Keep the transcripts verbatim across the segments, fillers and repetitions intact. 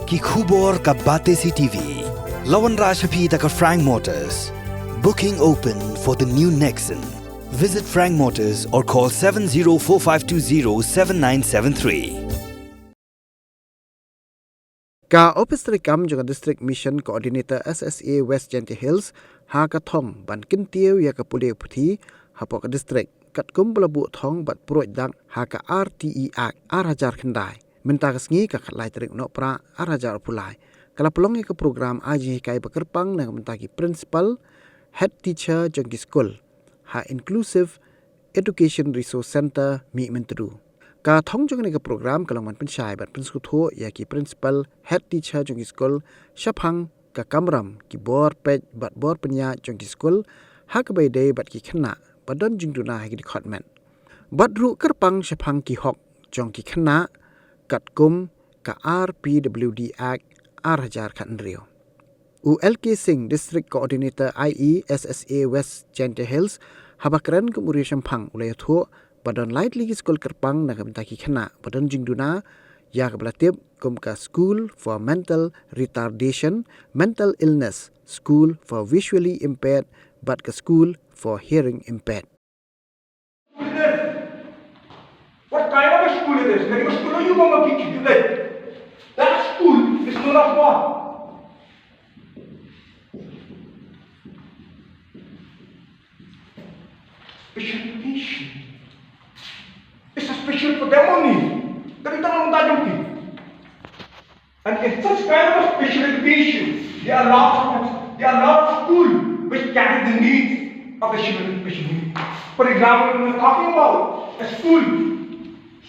Ki khubor ka Batesi T V. La wanrah sha phi da ka Frank Motors. Booking open for the new Nexon. Visit Frank Motors or call seven zero four five two zero seven nine seven three. Ka Ophis treikam jong ka District Mission Coordinator S S A West Jaintia Hills ha ka thong ban kyntiew ïa ka pule puthi hapoh ka district, katkum ba la buh thong bad pruid dak ha ka R T E Act ar hajar khyndai. Mynta ka sngi, ka khatlai tarik u Nohprah ar hajar arphew lai, ka la pynlong ïa ka program ai jinghikai ba kyrpang na ka bynta ki principal, head teacher jong ki skul ha Inclusive Education Resource Centre, Mihmyntdu. Ka thong jong kane ka program ka long ban pynshai bad pynsngewthuh ïa ki principal, head teacher jong ki skul shaphang ka kamram, ki bor peit bad bor pynïaid jong ki skul ha kaba ïadei bad ki khynnah ba don jingduna ha ki dkhot met. Bad ruh kyrpang shaphang ki hok jong ki khynnah katkum ka R P W D Act ar hajar khathynriew. U L K Singh, District Coordinator I E S S A West Jaintia Hills, haba kren kum u riewshemphang, u la ïathuh ba don lai tylli ki skul kyrpang na ka bynta ki khynnah ba don jingduna, ïa kaba la tip kum ka School for Mental Retardation, Mental Illness, School for Visually Impaired, bad ka School for Hearing Impaired. What kind of a school it is? That school is known as what? Special education. It's a special for them only. Tapi tak nak tajam ki. And in such kind of special education, there are lots of, there are lots of schools which cater the needs of the children with special needs. For example, we are talking about a school,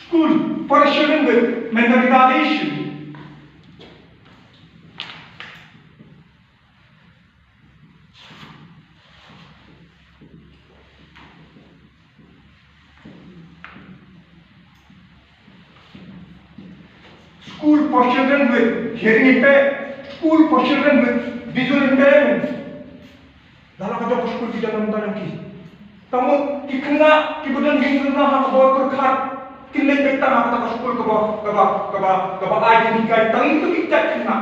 school for children with mental retardation. School for children with hearing impairment, school for children with visual impairment. Lada ka dok skul ki jalan talang ki. Kamu ki kena ki badan ki kena ha ka bawah perkat. Ki lek beta ha ka skul ka bawah ka bawah ka bawah ka bawah ai ki kai tang itu ki kai kena.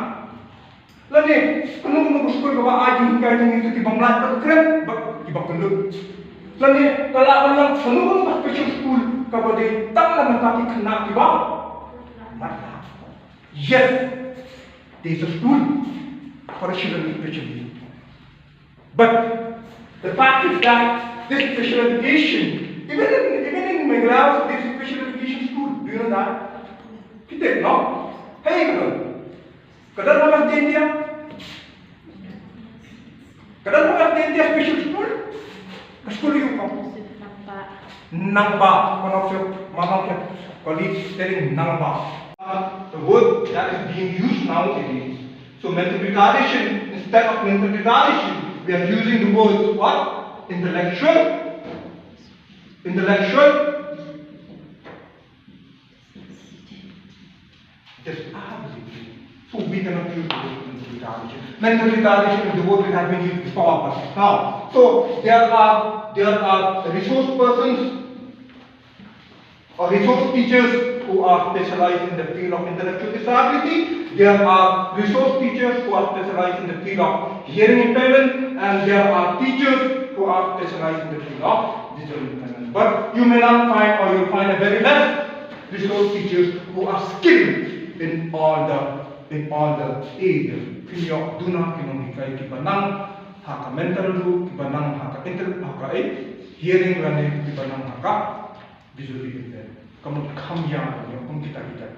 Lane kunu kunu ka skul kaba ai jinghikai jong ngi ki bym lah ban kren bad ki ba kyllut. Lane ka lah ban long kunu kunu ka special school kaba dei tang na bynta ki khynnah ki ba mat. Yes, there is a school for a children with special needs. But the fact is that this special education, even in even in Meghalaya, there is a special education school. Do you know that? Kita, no? Hey, Ka don ha West Jaintia? Ka don ha West Jaintia special school? Ka school ïa u kam? Nangba, one of your mama kept colleagues telling Nangba. Uh, the word that is being used nowadays. So mental retardation, instead of mental retardation, we are using the word what? Intellectual. Intellectual. Just average. So we cannot use the word mental retardation. Mental retardation is the word that has been used before, but now. So there are there are resource persons or resource teachers who are specialized in the field of intellectual disability. There are resource teachers who are specialized in the field of hearing impairment, and there are teachers who are specialized in the field of visual impairment. But you may not find, or you'll find a very less resource teachers who are skilled in all the in all the areas. Phin ïoh duna ki nonghikai kiba nang ha ka mental ruh, kiba nang ha ka intel ha ka eh, hearing lane kiba nang ha ka visually impaired. Ka mut kham ïa ka ïoh kum kita kita.